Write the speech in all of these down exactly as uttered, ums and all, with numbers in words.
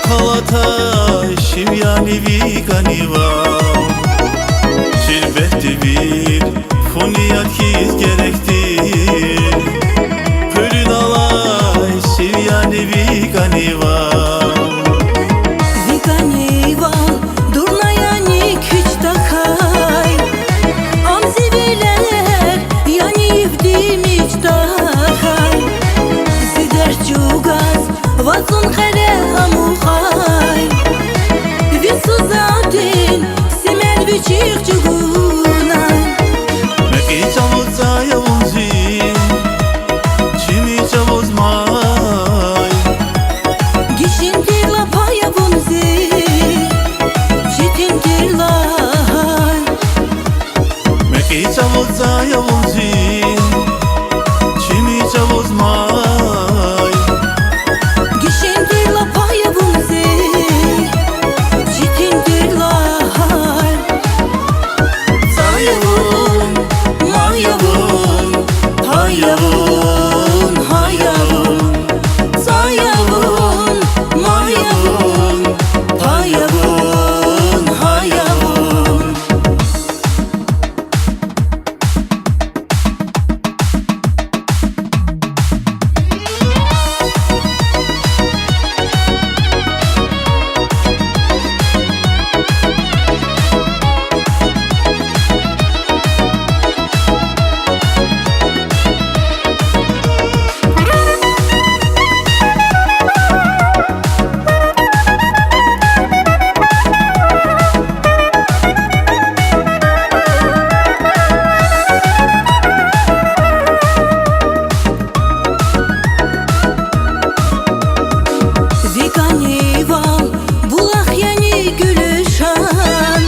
Халатай шив яни ви кӀанивал, ширбетди вил фу ният хьиз герек тир, хъуьруьн алай шив яни ви кӀанивал. Ви кӀанивал дурна яни куьч тахьай, ам зи вилер яни йифди мич тахьай. Зи дерт чӀугваз вацӀун къере амукьай, ви сузадин симер вичихъ чӀугунай. Мекьи чӀавуз цӀай авун зи, чими чӀавуз май. Гишин тир лагьай пай авун зи, четин тир лагьай. Мекьи чӀавуз цӀай авун зи, чими чӀавуз май. Гишин тир лагьай пай авун зи, четин тир лагьай. ЦӀай авун, май авун, пай авун, гьай авун. ЦӀай авун, май авун, пай авун, гьай авун. Ви кӀанивал булах яни гуьлуьшан,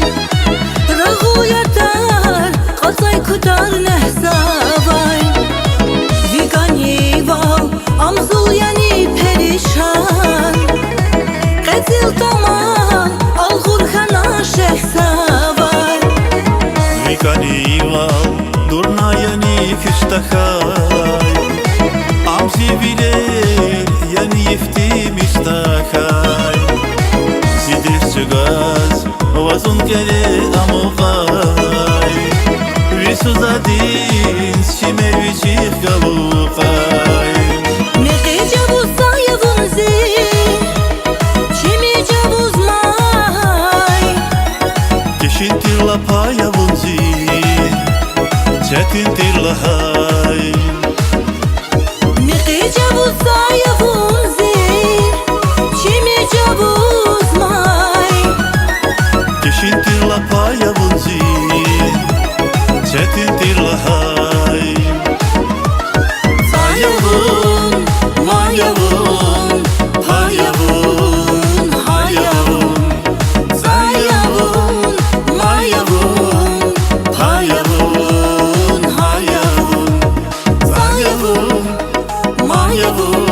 рагъу ятар кьацӀай кутар негьзавай. Ви кӀанивал ам зул яни перишан, кьезил тамал алгъур хьана шехьзавай. Ви кӀанивал дурна яни куьч тахьай, ам зи вилер яни йифди мич тахьай. Зи дерт чӀугваз вацӀун къере амукьай, ви сузадин симер вичихъ галукьай. Мекьи чӀавуз цӀай авун зи, чими чӀавуз май. Гишин тир лагьай пай авун зи, четин тир лагьай. Мекьи чӀавуз цӀай авун зи, чими чӀавуз май. Гишин тир лагьай пай авун зи, четин тир лагьай. ЦӀай авун, май авун, пай авун, гьай авун. ЦӀай авун, май авун, пай авун, гьай авун. ЦӀай авун, май авун,